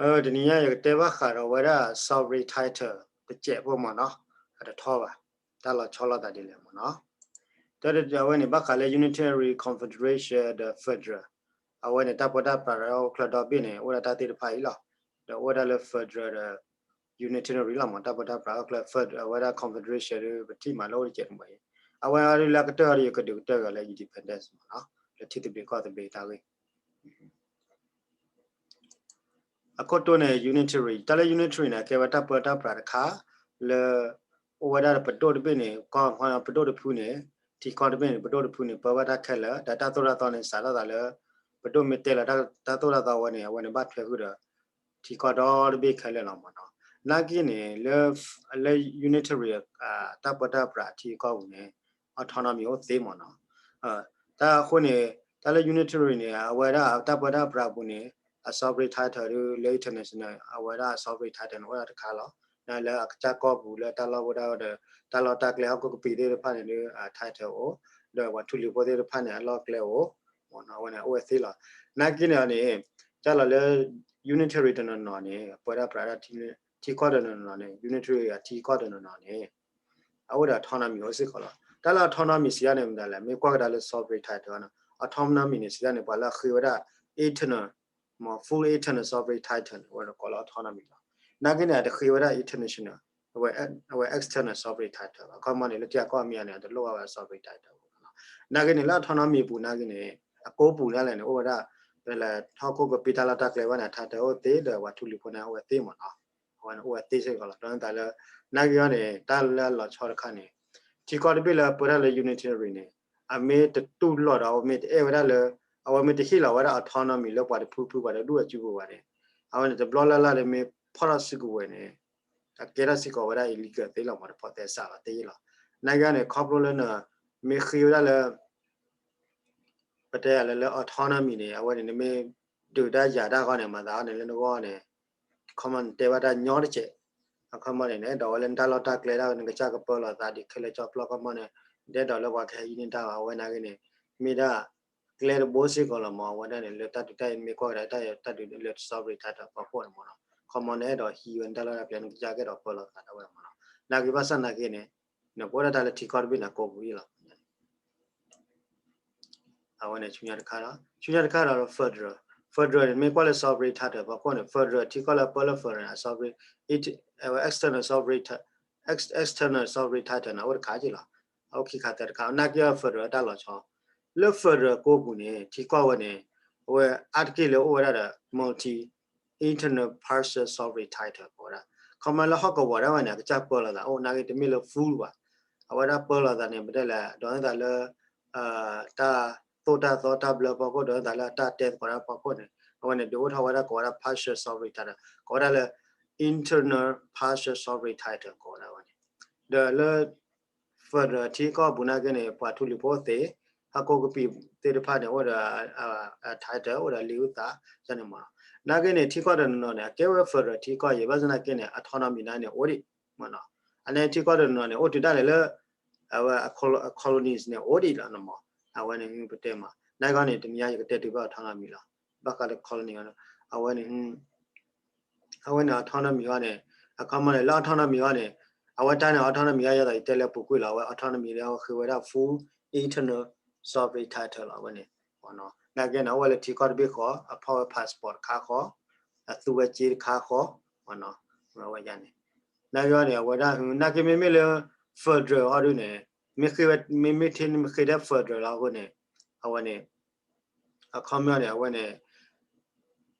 တနံၤညါယကတဲဘၣ်ဃးဒီးဝဲဒၣ် sovereign title တစဲးဖိမ့ၢ်နီၤ, အတထီဘၣ်, တၢ်လီၤဆီလိာ်သးဒ်လဲၣ်မ့ၢ်နီၤ. တၢ်အဝဲန့ၣ် ဘၣ်ဃးလၢ unitary, confederation ဒီး federal, အဝဲန့ၣ် တၢ်ပၢတၢ်ပြးဒီးအိၣ်ချၢဒီဘ့ၣ်န့ၣ် အိၣ်ဒၣ်တၢ်သ့ၣ်တဖၣ်အံၤလီၤ. ဒီးအိၣ်ဝဲဒၣ်လၢ federal ဒီး unitary လီၤမ့ၢ်, တၢ်ပၢတၢ်ပြးအိၣ်ချၢ federal အဝဲဒၣ် confederation ဒီး ပထံၣ်မးလၢအိၣ်တစဲးတမံၤအံၤ, အဝဲဒၣ်လၢအကတၢၢ်အံၤဒီး ယကဒုးကတၢၢ်က့ၤလၢ independence မ့ၢ်နီၤ, လၢထံသဘျ့ကီၢ်သဘျ့တၢ်ဂ့ၢ် အခိၣ်တီန့ၣ် unitary, တၢ်လၢ unitary န့ၣ် ကဲဝဲတၢ်ပၢတၢ်ပြးတခါ လၢ အိၣ်ဝဲဒၣ်ပဒိၣ်တဘ့ၣ်န့ၣ် ကီၢ်ပဒိၣ်တဖုန့ၣ်, ထံကီၢ်တဘ့ၣ်န့ၣ် ပဒိၣ်တဖုန့ၣ် ပၢဝဲတၢ်ခဲလၢာ် ဒီးတၢ်သိၣ်တၢ်သီန့ၣ် စးထီၣ်သးလၢ ပဒိၣ်မ့ၢ်တဲလီၤတၢ်သိၣ်တၢ်သီဝဲန့ၣ် အဝဲန့ၣ်ဘၣ်ထွဲဃုာ်ဒီး ထံကီၢ်ဒီတဘ့ၣ်ခဲလၢာ်လီၤမ့ၢ်နီၤ. နာ်က့န့ၣ် လၢ လၢ unitary တၢ်ပၢတၢ်ပြးထံကီၢ်ပူၤန့ၣ် autonomy အိၣ်သ့မ့ၢ်နီၤ. တၢ်အဃိန့ၣ် တၢ်လၢ unitary န့ၣ် အဝဲဒၣ်တၢ်ပၢတၢ်ပြးပူၤန့ၣ် အ sovereign title ဒီးလၢ international အဝဲဒၣ် sovereign title န့ၣ် အိၣ်ဒၣ်တခါလီၤ. လၢအကစၢ်ကီၢ်ပူၤလၢတၢ်လီၢ်ဝဲဒၣ်ဒီး တၢ်လီၢ်တၢ်ကျဲဟီၣ်ခိၣ်ကပံာ်သ့ၣ်တဖၣ်န့ၣ်ဒီး title အိၣ်, ဒီးပှၤထူလံၤဖိသ့ၣ်တဖၣ်န့ၣ် အလီၢ်ကျဲအိၣ်, အဝဲန့ၣ်အိၣ်ဝဲသ့လီၤ. နာ်က့န့ၣ်န့ၣ် တၢ်လီၤလၢ unitary တနီၤနီၤန့ၣ် ပၢတၢ်ပြးဒၣ် ထံကီၢ်တနီၤနီၤန့ၣ် unitary အထံကီၢ်တနီၤနီၤန့ၣ် အအိၣ်ဒီး autonomy အိၣ်စ့ၢ်ကီးလီၤ. တၢ်လၢ autonomy စံးဒ်န့ၣ်မတၤလဲၣ်, မ့ၢ်ကွၢ်ကဒါလၢ sovereign title န့ၣ် autonomy န့ၣ် စံးဒ်န့ၣ် ပှၤလၢအဃ့ဝဲဒၣ် internal, မ့ၢ် full internal sovereign title န့ၣ် အဝဲန့ၣ်ကိးလၢ autonomy လီၤ. နာ်က့န့ၣ် အတဃ့ဝဲဒၣ် international, အဝဲ external sovereign title ဘၣ်. ခီမီန့ၣ် လၢထံဂၤကီၢ်ဂၤမ့ၢ်ဂ့ၤန့ၣ် အတလိၣ်ဘၣ်ဝဲ sovereign title ဘၣ်. နာ်က့န့ၣ် လၢ autonomy အပူၤနာ်က့န့ၣ် အကိးပူၤဒၣ်လဲာ်န့ၣ် အိၣ်ဝဲဒၣ် ပလဲၤထီၣ်ခိၣ်ကပံာ်တၢ်လီၢ်တၢ်ကျဲဘၣ်န့ၣ် title အိၣ်သ့ ဒီးပှၤထူလံၤဖိန့ၣ် အိၣ်ဝဲသ့မ့ၢ်နီၤ. အဝဲန့ၣ်အိၣ်ဝဲသ့စ့ၢ်ကီးလီၤ. ဒီးနသးလၢ နာ်က့အီၤန့ၣ် တၢ်လၢအလီၤဆီတခါန့ၣ် ထံကီၢ်တဘ့ၣ်လၢအပၢတၢ်လၢ unitary န့ၣ် အမ့ၢ်တတူၢ်လိာ်ဒီး အဝဲမ့ၢ်တအဲၣ်ဝဲဒၣ်လၢ အဝဲမ့ၢ်တဟ့ၣ်လီၤဝဲဒၣ် autonomy လၢပှၤတဖုဖု ပှၤတဒူၣ်အစုပူၤဘၣ်န့ၣ် အဝဲန့ၣ်တဘျီလၢ်လၢ်ဒီးမ့ၢ်ဖီၣ်ထီၣ်စုကဝဲၤန့ၣ် အကဲထီၣ်စ့ၢ်ကီးဝဲဒၣ် illegal သ့လီၤမ့ၢ် တဖီၣ်သဲစးလီၤသ့လီၤ. နာ်က့န့ၣ် ခီဖျိလၢနမ့ၢ်ဃ့ဝဲဒၣ်လၢ ပတဲယၤလၢ လၢ autonomy န့ၣ် အဝဲန့ၣ် နမ့ၢ်ဒုးတၢ်ယၤတၢ်ဃီန့ၣ် မၤသးအီၤန့ၣ်လၢနဂီၢ်န့ၣ် ခီမီန့ၣ်တဲဘၣ်တၢ်ညီတစဲး, အခီမီန့ၣ် နအဲၣ်ဒိးဝဲလၢနတၢ်လီၢ်တၢ်ကျဲဒၣ်ဝဲ နကစၢ်ကပၢလီၤသးဒ်ခဲလၢာ်ကၠီဖျီခီမီန့ၣ် နတအဲၣ်ဒိးလၢပှၤကဟဲဟံးန့ၢ်တၢ်ဘၣ် အဝဲနာ်က့န့ၣ် မ့ၢ်ဒၣ်ကျဲတဘိစ့ၢ်ကီးလီၤမ့ၢ် အဝဲဒၣ်န့ၣ် လၢတၢ်ဒုးတၢ်အံၤမ့ၢ်ကွၢ်ကဒါတၢ်တၢ်ဒုးလၢ sovereign title အဖီခိၣ်န့ၣ်မ့ၢ်နီၤ ခီမီနအဲၣ်ဒိးဟံးဝဲနတၢ်လီၢ်တၢ်ကျဲ နကစၢ်ကအဲၣ်ဒိးပၢလီၤသးဒၣ်ဝဲမ့ၢ်နီၤ နာ်က့ဘၣ်ဆၣ်နာ်က့န့ၣ် နကအိၣ်ဒၣ်တၢ်လၢထံကီၢ်တဘ့ၣ်န့ၣ် ကိးပူၤအံၤလီၤ အဝဲန့ၣ်ဆူညါတခါဒီး ဆူညါတခါဒီး federal, federal န့ၣ် မ့ၢ်ကွၢ်လၢ sovereign title ဖီခိၣ်န့ၣ် federal ထံကီၢ်လၢပၢလၢ federal န့ၣ် sovereign, အဝဲ external sovereign, external sovereign title န့ၣ် အိၣ်တခါက့လီၤ. အအိၣ်ခံခါသၢတခါ နာ်က့ federal တၢ်လီၤဆီ လၢ federal ကိးပူၤန့ၣ် ထံကီၢ်ဝဲန့ၣ် အဝဲအါတက့ၢ်လၢအိၣ်ဝဲဒၣ်ဒီး multi internal partial sovereign title ကိးဝဲဒၣ် ခီမီလၢဟီၣ်ကဝီၤဒၣ်ဝဲန့ၣ် အကစၢ်ပၢလီၤသး အိၣ်နာ်က့တမ့ၢ်လၢ full ဘၣ်. အဝဲဒၣ်ပၢလီၤသးန့ၣ် ပတဲလဲၣ် ဒိးန့ၢ်သးလၢ တၢ်သိၣ်တၢ်သီတၢ်ဘျၢဖီခိၣ် ဒိးန့ၢ်သးလၢအတၢ်တဲသကိးတၢ်ဖီခိၣ်န့ၣ် အဝဲန့ၣ် ဒုးအိၣ်ထီၣ်ဝဲဒၣ်ကိးဝဲဒၣ် partial sovereign title ကိးဝဲဒၣ်လၢ internal partial sovereign title ကိးဝဲဒၣ်ဝဲန့ၣ် ဒီးလၢ federal ထံကီၢ်ပူၤနာ်က့န့ၣ် ပှၤထူလံၤဖိသ့ၣ် ဟီၣ်ခိၣ်ကပံာ်သ့ၣ်တဖၣ်န့ၣ် အိၣ်ဒီး title အိၣ်ဒီးလံာ်အုၣ်သးန့ၣ်မ့ၢ်နီၤ နာ်က့န့ၣ် ထံကီၢ်တနီၤနီၤန့ၣ် အကဲဝဲ federal ထံကီၢ်ယံၤ ဘၣ်ဆၣ်နာ်က့န့ၣ် autonomy နာ်က့န့ၣ် အိၣ်ဒံးမ့ၢ်နီၤ အန့ၣ်ထံကီၢ်တနီၤနီၤန့ၣ် အိၣ်တုၤဒၣ်လဲာ်လၢ အဝဲ colonies န့ၣ် အိၣ်ဒံးလီၤန့ၣ်မ့ၢ် အဝဲန့ၣ်ပတဲမး နာ်က့န့ၣ် တနံၤညါယကတဲတုၤဘၣ် autonomy လီၤ ဘၣ်ဃးလၢ colony အဝဲန့ၣ် အဝဲန့ၣ် autonomy အီၤန့ၣ် အခီမီန့ၣ် လၢ autonomy အီၤန့ၣ် အဝဲတၢ်န့ၣ် autonomy အီၤ ယသးယတဲလၢပူၤကွံာ်လီၤ အဝဲ autonomy လၢအဝဲဃ့ဝဲဒၣ် full internal sovereign title လီၤ အဝဲန့ၣ် နာ်က့န့ၣ် အအိၣ်ဝဲလၢထံကီၢ်တဘ့ၣ်ဃီ အဖီၣ်ဝဲ passport တခါဃီ အသူဝဲက့တခါဃီ ဝဲန့ၣ် နာ်က့န့ၣ် အဝဲဒၣ် နာ်က့မ့မ့ၢ်လၢ federal အီၤဒုန့ၣ် မ့ၢ်ဃ့ဝဲ မ့မ့ၢ်ထဲန့ၣ်မ့ၢ်ဃ့ဒၣ် federal လီၤအဃိန့ၣ် အဝဲန့ၣ် အခီပညီန့ၣ် အဝဲန့ၣ်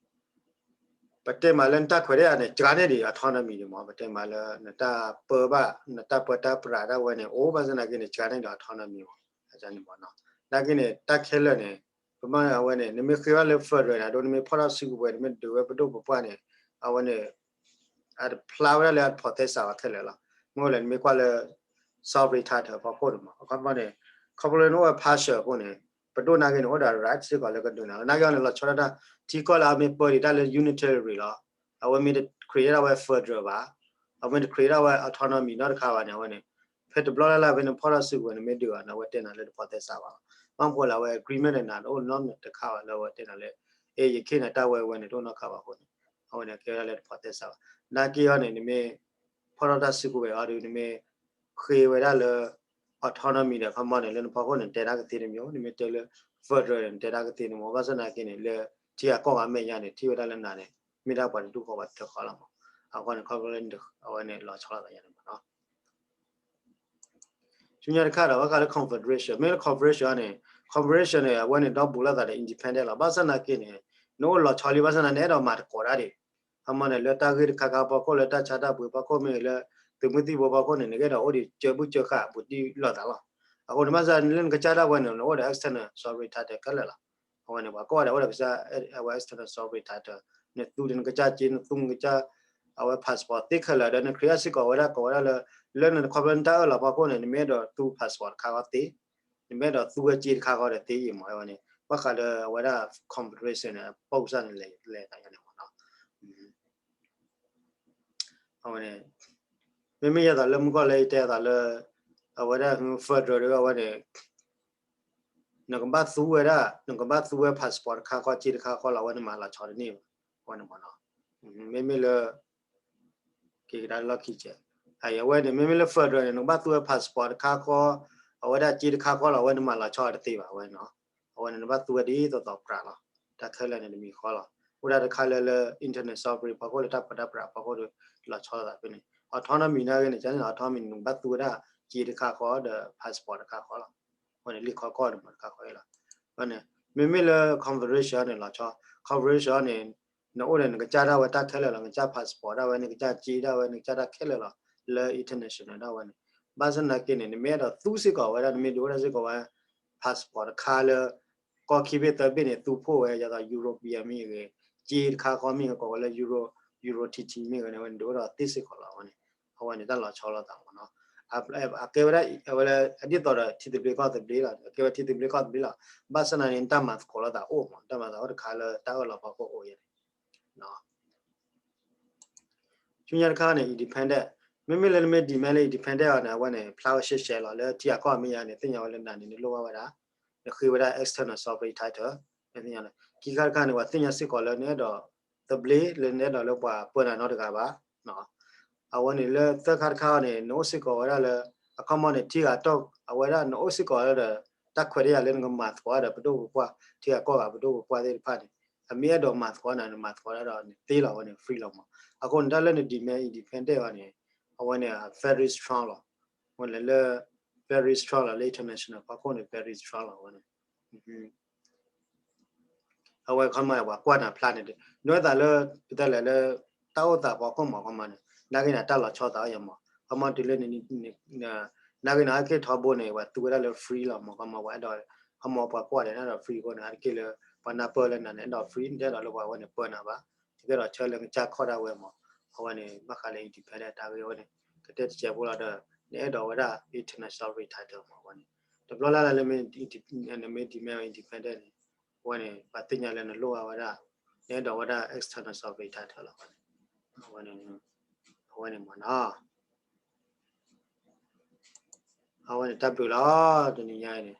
ပတဲမးလၢနတၢ်ခွဲးတၢ်ယာ်န့ၣ် စှၤန့ၢ်ဒံး autonomy န့ၣ်မး ပတဲမးလၢ နတၢ်ပၢဘၣ် နတၢ်ပၢတၢ်ပြးဒၣ်ဝဲန့ၣ် အိၣ်ဘၣ်ဆၣ်နာ်က့န့ၣ် စှၤန့ၢ်ဒံး autonomy မး အန့ၣ်မးနီၤ နာ်က့န့ၣ် တၢ်ခဲလၢာ်န့ၣ် ပမ့ၢ်အဝဲန့ၣ် နမ့ၢ်ဃ့ဘၣ်လၢ federal န့ၣ် အဒိ နမ့ၢ်ဖီၣ်ထီၣ်စုကဝဲၤ နမ့ၢ်ဒုးဝဲပဒိၣ်ပပှၢ်န့ၣ် အဝဲန့ၣ် အတဖျါဝဲဒၣ်လၢအတဖိးသဲစးဘၣ်ခဲလၢာ်လီၤ. မ့ၢ်လၢနမ့ၢ်ကွၢ်လၢ sovereign title ဖီခိၣ်န့ၣ်မး အခီပညီန့ၣ် ခီဖျိလၢနအိၣ်ဝဲ partial အဃိန့ၣ် ပဒိၣ်နာ်က့န့ၣ် အိၣ်ဒီး right စ့ၢ်ကီးလၢကဒုးနၤလီၤ. နာ်က့အီၤန့ၣ် လီၤဆီဒၣ်တၢ် ထံကီၢ်လၢအမ့ၢ်ပၢဒံးတၢ်လၢ unitary လီၤ. အဝဲမ့ၢ်တ create ဒၣ်ဝဲ federal ဘၣ်. အဝဲမ့ၢ်တ create ဒၣ်ဝဲ autonomy နီတခါဘၣ်န့ၣ် အဝဲန့ၣ် ဖဲတဘျီလၢ်လၢ်ဖဲနဖီၣ်ထီၣ်စုကဝဲၤန့ၣ် မ့ၢ်ဒုးဘၣ်န့ၣ် အဝဲတဲနၤလၢတဖိးသဲစးဘၣ်လီၤ. ဘၣ်မနုၤဃိလၢအဝဲ agreement န့ၣ် နၤတအိၣ်နီတခါဘၣ်လၢအဝဲတဲနၤလၢ အ့ ယခ့နၤတၢ်ဝဲဝဲန့ၣ် တအိၣ်နီတခါဘၣ်အဃိန့ၣ် အဝဲန့ၣ်ကဲဝဲဒၣ်လၢတဖိးသဲစးဘၣ်. နာ်က့အီၤန့ၣ် နမ့ၢ်ဖီၣ်ထီၣ်တၢ်စုကဝဲၤအီၤဒီး နမ့ၢ်ဃ့ဝဲဒၣ်လၢ autonomy ဒီး ခီမီန့ၣ် လၢနဖီခိၣ်န့ၣ် နတဲတၢ်ကသ့တမံၤ, နမ့ၢ်တဲလၢ federal န့ၣ် နတဲတၢ်ကသ့တမံၤ. ဘၣ်ဆၣ်သနာ်က့န့ၣ် လၢထံဂၤကီၢ်ဂၤမဲာ်ညါန့ၣ် ထံၣ်ဝဲဒၣ်လၢနၤန့ၣ် မ့ၢ်ဒၣ်ပှၤတဒူၣ်ဃီပှၤတထၢဃီလီၤမး. အဃိန့ၣ် ခီဖျိလၢအဝဲန့ၣ်လီၤဆီလိာ်သးယါန့ၣ်မးနီၤ. ဆူညါတခါဒီး ဘၣ်ဃးလၢ confederation, မ့ၢ်လၢ confederation န့ၣ် confederation န့ၣ် အဝဲန့ၣ်ဒီဘူးလိာ်သးဒီး independent လီၤ. ဘၣ်ဆၣ်သနာ်က့န့ၣ် နအိၣ်လီၤဆီလံ ဘၣ်ဆၣ်သနာ် နအဲၣ်ဒိးမၤသကိးတၢ်ဒံး ခီမီန့ၣ် လၢတၢ်ဂ့ၢ်တခါခါဖီခိၣ် လၢတၢ်ဆါတၢ်ပှ့ၤဖီခိၣ်မ့ၢ်ဂ့ၤ လၢသုးမုၢ်သံၣ်ဘိဖီခိၣ်န့ၣ် နကအဲၣ်ဒိးအိၣ်ဒီးကၢဘုၣ်ကၢဃာ်ဘူးတံၢ်လိာ်သးလီၤ. အဃိန့ၣ် ဘၣ်ဆၣ်လၢနကစၢ်ဒၣ်ဝဲန့ၣ် နအိၣ်ဒီး external sovereign title ခဲလၢာ်လီၤ. အဝဲန့ၣ် ပှၤကိးဂၤဒဲးအိၣ်ဒီးကစၢ် အဝဲ external sovereign title, နသူဒီးနကစၢ်စ့ နသူနကစၢ် အဝဲ passport သ့ခဲလၢာ် ဒီးန create စ့ၢ်ကီးဝဲဒၣ် ကိးဝဲဒၣ်လၢ လၢနခီဖျိနတၢ်အၢၣ်လီၤဖီခိၣ်န့ၣ် နမ့ၢ်အဲၣ်ဒိးသူ passport တခါဃီသ့, နမ့ၢ်အဲၣ်ဒိးသူဝဲစ့တခါဃီဒီးသ့အံၤမး. အဝဲန့ၣ် ဘၣ်ဃးလၢအဝဲဒၣ် confederation န့ၣ် အပုၢ်စၢ်န့ၣ်လဲၤလဲၤသးယါန့ၣ်မးနီၤ. အဝဲန့ၣ် မ့မ့ၢ်ယဲသိးလၢမုၢ်ကီၢ်လၢယတဲအသးလၢ အဝဲဒၣ် federal ဒ်အဝဲန့ၣ် နကဘၣ်သူဝဲဒၣ် နကဘၣ်သူဝဲ passport တခါဃီ စ့တခါဃီလီၤ အဝဲန့ၣ်မၤလီၤဆီတန့ၢ်ဘၣ်. အဝဲန့ၣ်မးနီၤ. မ့မ့ၢ်လၢ က့ၤကဒါလီၢ်ခံကဲး အဝဲန့ၣ် မ့မ့ၢ်လၢ federal န့ၣ် နကဘၣ်သူဝဲ passport တခါဃီ အဝဲဒၣ်စ့တခါဃီလီၤ အဝဲန့ၣ်မၤလီၤဆီတသ့ဘၣ် အဝဲနီၤ. အဝဲန့ၣ် နဘၣ်သူဝဲဒ်သိးသိးပြးလီၤ. တၢ်ခဲလၢာ်န့ၣ်တမံၤဃီလီၤ. အိၣ်ဒၣ်တခါလၢလၢ internal sovereign ဖီခိၣ် လၢတၢ်ပၢတၢ်ပြးဖီခိၣ်ဒီး လီၤဆီလိာ်သးဖဲန့ၣ် autonomy နာ်က့န့ၣ် ကန့ၣ် autonomy န့ၣ် နကဘၣ်သူဝဲဒၣ်စ့တခါဃီဒီး passport တခါဃီလီၤ. အဝဲန့ၣ် လံာ်ခီကီၢ်န့ၣ်မ့ၢ်တခါဃီလီၤ. အဝဲန့ၣ် မ့မ့ၢ်လၢ confederation န့ၣ် လီၤဆီ confederation န့ၣ် နအိၣ်ဒီးနကစၢ်ဒၣ်ဝဲတၢ်ခဲလၢာ်လီၤ. နကစၢ် passport ဒၣ်ဝဲ နကစၢ်စ့ဒၣ်ဝဲ နကစၢ်တၢ်ခဲလၢာ်လီၤ. လၢ international ဒၣ်ဝဲန့ၣ် ဘၣ်ဆၣ်သနာ်က့န့ၣ် နမ့ၢ်အဲၣ်ဒိးသူစ့ၢ်ကီးဝဲဒၣ် နမ့ၢ်ဒုးအိၣ်ဒၣ်စ့ၢ်ကီးဝဲ passport တခါလၢ ကီၢ်ခံဘ့ၣ်သၢဘ့ၣ်န့ၣ် သူဖှိၣ်ဝဲ ဒ်သိး European မ့ၢ်ဂ့ၤ စ့တခါဃီမ့ၢ်ဂ့ၤ ကိးဝဲလၢ Euro Euro T T မ့ၢ်ဂ့ၤန့ၣ် အဝဲန့ၣ် ဒုးအိၣ်ဒီးသ့စ့ၢ်ကီးလီၤ. အဝဲန့ၣ် အဝဲန့ၣ် တၢ်လီၤဆီလိာ်သးမးနီၤ. အကဲဝဲဒၣ် အဝဲလၢအဒ်သိးဒီး ထံသဘျ့ကီၢ်သဘျ့လီၤ. အကဲဝဲထံသဘျ့ကီၢ်သဘျ့လီၤ. ဘၣ်ဆၣ်သနာ်က့န့ၣ် တၢ်မၤသကိးလိာ်သးအိၣ်မး တၢ်မၤသကိးတခါလၢတၢ်အၢၣ်လီၤဖီခိၣ်အိၣ်ယဲန့ၣ် ဆူညါတခါန့ၣ် independent, မ့မ့ၢ်လၢနမ့ၢ် demand လၢ independent အီၤန့ၣ် အဝဲန့ၣ် ဖျါဝဲရှဲရှဲလီၤ. လၢထံဂၤကီၢ်ဂၤမဲာ်ညါန့ၣ် သ့ၣ်ညါဝဲလၢနၤန့ၣ် နလိၣ်ဘၣ်ဝဲဒၣ် နဃ့ဝဲဒၣ် external sovereign title သ့ၣ်ညါလီၤ. ခံခါတခါန့ၣ် ပှၤသ့ၣ်ညါစ့ၢ်ကီးလၢနအဲၣ်ဒိး သဘျ့ လၢနအဲၣ်ဒိးလၢပှၤပၢနၤနီတဂၤဘၣ် အဝဲန့ၣ်လၢသၢခါတခါအီၤန့ၣ် နအိၣ်စ့ၢ်ကီးဝဲဒၣ်လၢ အခီမီန့ၣ် ထံဂၤကီၢ်ဂၤ အဝဲဒၣ်နအိၣ်စ့ၢ်ကီးလၢဒီး တၢ်ခွဲးတၢ်ယာ်လၢနကမၤသကိးဒီးပဒိၣ်ပပှၢ် ထံဂၤကီၢ်ဂၤပဒိၣ်ပပှၢ်သ့ၣ်တဖၣ်န့ၣ် အမ့ၢ်အဲၣ်ဒိးမၤသကိးနၤ နမၤသကိးဒၣ်ဒီးနသ့လီၤ အဝဲန့ၣ် free လီၤမး. အဃိန့ၣ် တၢ်လၢန demand independent အီၤန့ၣ် အဝဲန့ၣ် very strong လီၤ. အဝဲန့ၣ်လၢ very strong လီၤ လၢ international ဖီခိၣ်န့ၣ် very strong လီၤ အဝဲန့ၣ် အဝဲခီမီန့ၣ် ပှၤကွၢ်နၤဖျါန့ၣ် ဒ်သိးလၢ ပတဲလဲၣ်လၢ တၢ်အိၣ်သးဖီခိၣ်မး ခီမီန့ၣ် နာ်က့န့ၣ် တၢ်လီၤဆီသးအိၣ်ယဲမး ခီမီတုၤလၢ နာ်က့န့ၣ် အက့ၢ်ထီဘိန့ၣ် ပှၤသူဝဲဒၣ်လၢ free လီၤမး ခီမီ ပှၤအဲၣ်ဒိး ခီမီပှၤကွၢ်ဒီးနအဲၣ်ဒိး free အဃိန့ၣ် အါတက့ၢ်လၢ ပှၤနၢ်ပၢၢ်လၢနၤန့ၣ် အဲၣ်ဒိး free နတအဲၣ်ဒိးလၢပှၤဝဲန့ၣ်ပၢနၤဘၣ် နကအဲၣ်ဒိးဆၢလၢနကစၢ်ခီၣ်ဒၣ်ဝဲမး အဝဲန့ၣ် ဘၣ်ဃးလၢ independent တၢ်ဂ့ၢ်ဝဲန့ၣ် ကတဲတစဲးဖိလီၤဒီး နအဲၣ်ဒိးဝဲဒၣ် international sovereign title မး အဝဲန့ၣ် တဘျီလၢ်လၢ်လၢ နမ့ၢ် demand independent န့ၣ် အဝဲန့ၣ် ပှၤသ့ၣ်ညါလၢနလိၣ်ဘၣ်ဝဲဒၣ် နအဲၣ်ဒိးဝဲဒၣ် external sovereign title လီၤ အဝဲန့ၣ် အဝဲန့ၣ်မးနီၤ အဝဲန့ၣ်တၢ်ဘျုးလီၤ တနံၤညါအံၤန့ၣ်